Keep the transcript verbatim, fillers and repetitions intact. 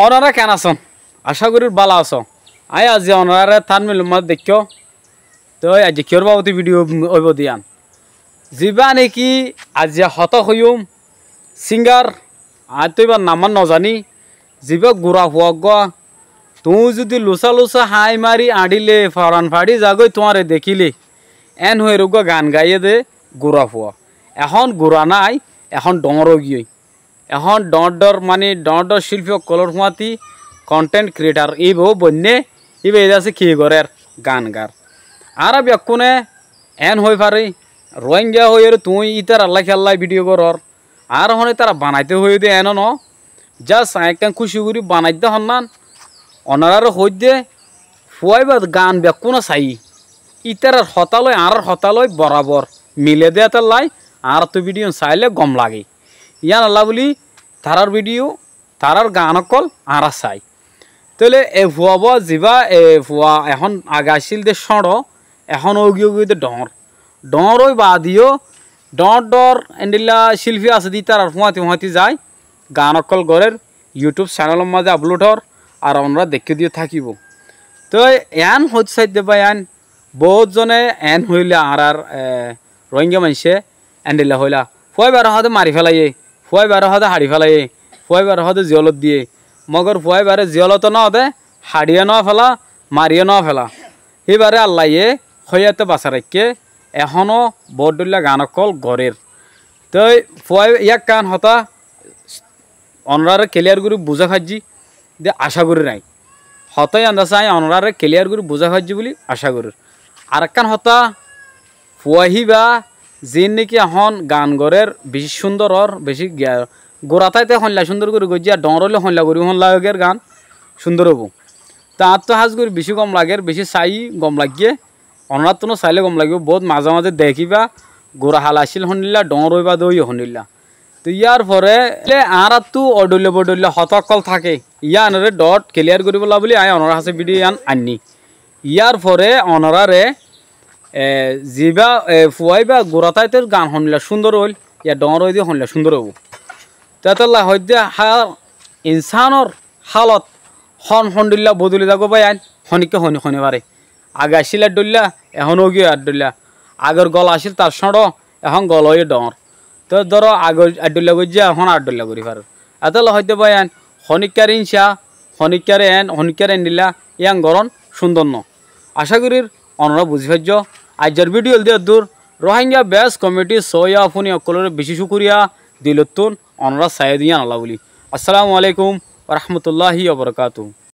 Ónora keén asón? Acá gorír bála asó. Aññí aijja ónorare thumbnail ot deikkó. Toi aijja kiyór babute video óibo de yián. Zibá néki aijja hotá hoiyúm, singer, aññí tóu íbar nam nozaní, zibá gura fua uggúa, tuñí zudi lusá lusá hañí mari añçíle foran façí zagói tuáñre dekíle, eén hoiyóre uggúa gan gaiyé dé gura fua. Ehón gura nái, ehón dhoóñr óigiyoi. Ehón dhoóñr dhoóñr, mani dhoóñr dhoóñr cílfi ókkolór fúañti content creator íba ó boinné, íba ede asé ki gorér, gan gar. Añára bekkúne eén hoói fari, Rohingya hoiyóre tuñí ítarallá kiyólla video gorór. Añára hon ítara banaité hoiyé dé eéno noó. Just aññí ekkán kúci gorí banaidde honnán, onoráre hoóidde, fua íba gan bekkúne saiyí. Ítarar hotá loi añárár hotá loi borabor mile dé étallái añáráttu video sailé gom lage. Yíanollá bóli tarár video, tarár gan ókkol añára sai. Tóile e fua bá zibá, e fua ehón age accíl dé cóñço, ehón ógi ógi dé dhoóñr. Dhoóñr ói baade yó dhoóñr dhoóñr endilla cílfi asé dé ítarar fúañti fúañti zai, gan ókkol gorér, YouTube channel or mazé upload hoór, ar onorá deikkó diyó tákibou. Toi eén hoóit saidde bái ain, boóut zone eén hoilá añárár, e, Rohingya maincé endilla hoilá. Fua íbaré hoóde mari félaiyé, fua íbaré hoóde haçi félaiyé, fua íbaré hoóde ziyólot diyé. Mogor fua íbaré ziyólot ó nóde, haçi yó nóféla, mari yó nóféla. Híbaré Allaye hoiyáte basa raikké, ehóno boóut dhoilla gan ókkol gorér. Toi fua íba ekkán hotá onoráre clear gorí buzái faijjí dé acá gorír aññí. Hotá yían dé asé aññí onoráre clear gorí buzái faijjí bóli acá gorír. Arekkán hotá, fua híba ziín néki ehón gan gorér bicí cúndor ór, bicí giya-, gura táite hoilla cúndor gorí goijjé, ar dhoóñr óile hoilla gorí hoilla óiger gan cúndor óibou. Te añáttu hás gorí bicí gom lager, bicí saiyí gom laiggé, onoráttunó sailé gom laibóu, boóut mazé mazé dekíba, gura hala accíl hondilla, dhoóñr óiba dé óiye hondilla. Te yárfore añáráttu odhoilla bodhoilla hotá ókkol táke, yíanoré dhoóñr clear goríbollá bóli aññí onorár hañsé video yían ainní. Yárfore onoráre, e, zibá, e, fua íba gura táitor gan hondilla cúndor óil, yá dhoóñr óide hondilla cúndor óibou. Te étolla hoóidde hár insánor hálot hon hondilla bodoli zagói bái ain, honikká honi honi faré. Age accíl ar dhoilla, ehón ógiyoi ar dhoilla. Agor gola accíl tar cóñço, ehón gola óiye dhoóñr. Toi dóro, age ar dhoilla goijjé, ehón ar dhoilla gorí farer. Étolla hoóidde bái ain, honíkkare íñsa, honíkkare eén, honíkkare endilla, yían gorón cúndor noó. Acá gorír onorá buzí faijjó. Aijjar video óilde eddúr. Rohingya best comedy sóiya fúni ókkolóre bicí cúkuriya, dilottún onorá saiyó dé yíanollá bóli. Assalamu alaikum warahmatulláhi wabarakatuhu.